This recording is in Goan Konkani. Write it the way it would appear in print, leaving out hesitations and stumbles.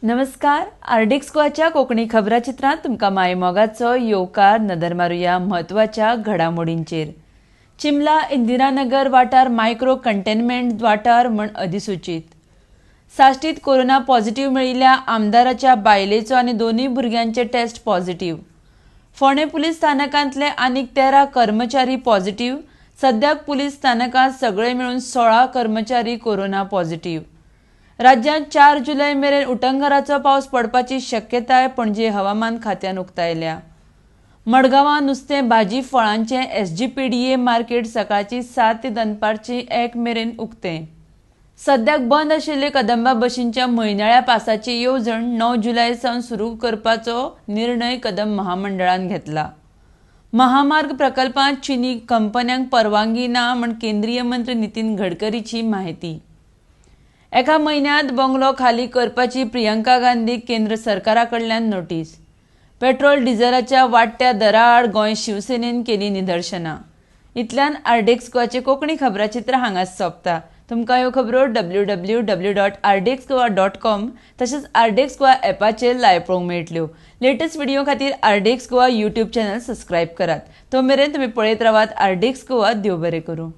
नमस्कार, आरडीएक्स गोवाच्या कोंकणी खबराचित्रांत तुमकां मायमोगाचो येवकार. नदर मारुया म्हत्वाच्या घडामोडींचेर. चिमला इंदिरानगर वाठार मायक्रो कंटेनमेंट वाठार म्हण अधिसूचीत. साश्टीत कोरोना पॉझिटिव्ह मेळिल्ल्या आमदाराच्या बायलेचो आनी दोनूय भुरग्यांचे टेस्ट पॉझिटिव्ह. फोंडें पुलीस स्थानकांतले आनीक 13 कर्मचारी पॉझिटिव्ह. सद्याक पुलीस स्थानकांत सगळे मेळून 16 कर्मचारी कोरोना पॉझिटिव्ह. राज्यांत 4 जुलय मेरेन उटंगाराचो पावस पडपाची शक्यताय पणजे हवामान खात्यान उक्तायल्या. मडगांवां नुस्तें, भाजी, फळांचें एसजीपीडीए मार्केट सकाळची 7 ते दनपारची 1 मेरेन उक्तें. सद्याक बंद आशिल्ले कदंबा बशींच्या म्हयन्याळ्या पासाची येवजण 9 जुलय सावन सुरू करपाचो निर्णय कदंब महामंडळान घेतला. महामार्ग प्रकल्पांत चिनी कंपन्यांक परवानगी ना म्हण केंद्रीय मंत्री नितीन गडकरीची म्हायती. एका म्हयन्यांत बंगलो खाली करपाची प्रियंका गांधीक केंद्र सरकारा कडल्यान नोटीस. पेट्रोल डिझलाच्या वाडट्या दरा आड गोंय शिवसेनेन केली निदर्शनां. इतल्यान आरडीएक्स गोवाचे कोंकणी खबराचित्र हांगाच सोंपता. तुमकां ह्यो खबरो www.rdxgoa.com तशेंच आरडीएक्स गोवा एपाचेर लायव्ह पळोवंक मेळटल्यो. लेटस्ट व्हिडिओ खातीर RDX Goa YouTube channel subscribe करात. तो मेरेन तुमी पळयत रावात आरडीएक्स गोवा. देव बरें करूं.